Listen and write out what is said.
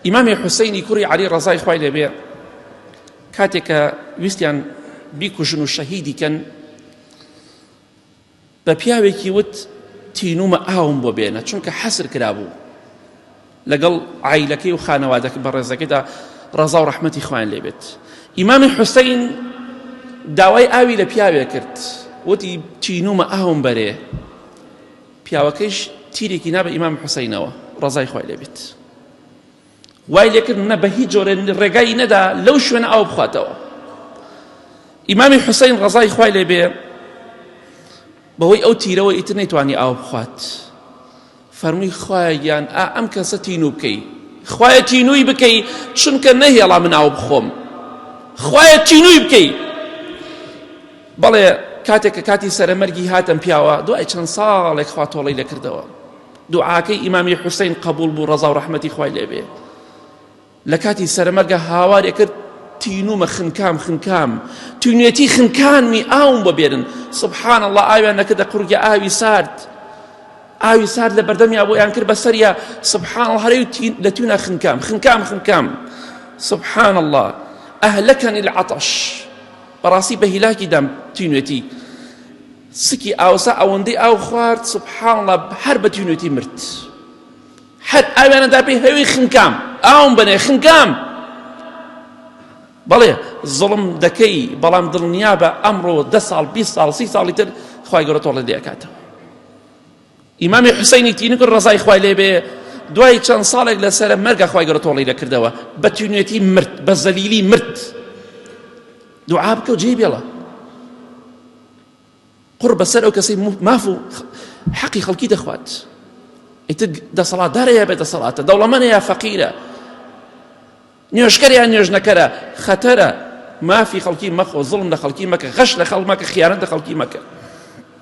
ئیمامی حوسەینی کوڕی عەلی ڕەزای خوای لێبێ کاتێک کە ویستیان بیکوژن و شەهیدی کەن بە پیاوێکی وت تینومە ئاوم بۆ بێنە چونکە حەسر کرابوو لەگەڵ عیلەکەی و خانەوادەکە بەڕێزەکەیدا ڕەزا و ڕەحمەتی خوایان لێبێت ئیمامی حوسەین داوای ئاوی لە پیاوێ کرد وتی تینومە ئاوم بەرێ پیاوەکەیش تیرێکی نا بە ئیمام حوسەینەوە ڕەزای خوای لێبێت وای لێکرد نە بە هیچ جۆرێ ڕێگای نەدا لەو شوێنە ئاو بخواتەوە ئیمامی حوسەین ڕەزای خوای لێبێ بەهۆی ئەو تیرەوە ئیتر نەیتوانی ئاو بخوات فەرمووی خوایە گیان ئا ئەم کەسە تینوو بکەی خوایە تینووی بکەی چونکە نەهێڵا من ئاو بخۆم خوایە تینووی بکەی بەڵێ کاتێک کە کاتی سەرەمەرگی هاتم پیاوە دوای چەند ساڵێک خوا تۆڵەی لەکردەوە دوعاکەی ئیمامی حوسین قبول بوو ڕەزا و ڕەحمەتی خوای لێبێ لە کاتی سەرەمەرگە هاوارێ کرد تینومە خنکام خنکام تینوێتی خنکانمی ئاوم بۆ بێنن سبحان الله ئاویان نەکردە قوڕگە ئاوی سارد ئاوی سارد لە بەردەمیا بۆیان کرد بەسەریا سبحان الله هەرەی لە تیونا خنکام خنکام خنکام سبحان الله أهلكني العطش بەڕاستی بە هیلاکی دام تینوێتی سکی ئاوسا ئەوەندەی ئاو خوارد سبحان الله هەر بە تینوێتی مرد هەر ئاویانە دا پێی هەوی خنکام ئاوم بەنێ خنکام بەڵێ زوڵم دەکەی بەڵام دڵنیابە ئەمڕۆ دە ساڵ 20 ساڵ سی ساڵی تر خوای گەورە تۆڵە لێ ئەکاتەوە ئیمامی حوسەینی تینوک ڕەزای خوای لێبێ دوای چەند ساڵێک لەسەر مەرگە خوای گەورە تۆڵی لەکردەوە بە تینوێتی مرد بە زەلیلی مرد دوعا بکە و جێی بێڵە قوڕ بەسەر ئەو کەسەی ماف و حەقی خەڵکی دەخوات ئیتر دەسەڵاتدارە یا بێ دەسەڵاتە دەوڵەمەنە یا فەقیرە نوێژکەر یا نوێژنەکەرە خەتەرە مافی خەڵکی مەخۆ زوڵم لە خەڵکی مەکە غەش لە خەڵک مەکە خیانەت لە خەڵکی مەکە.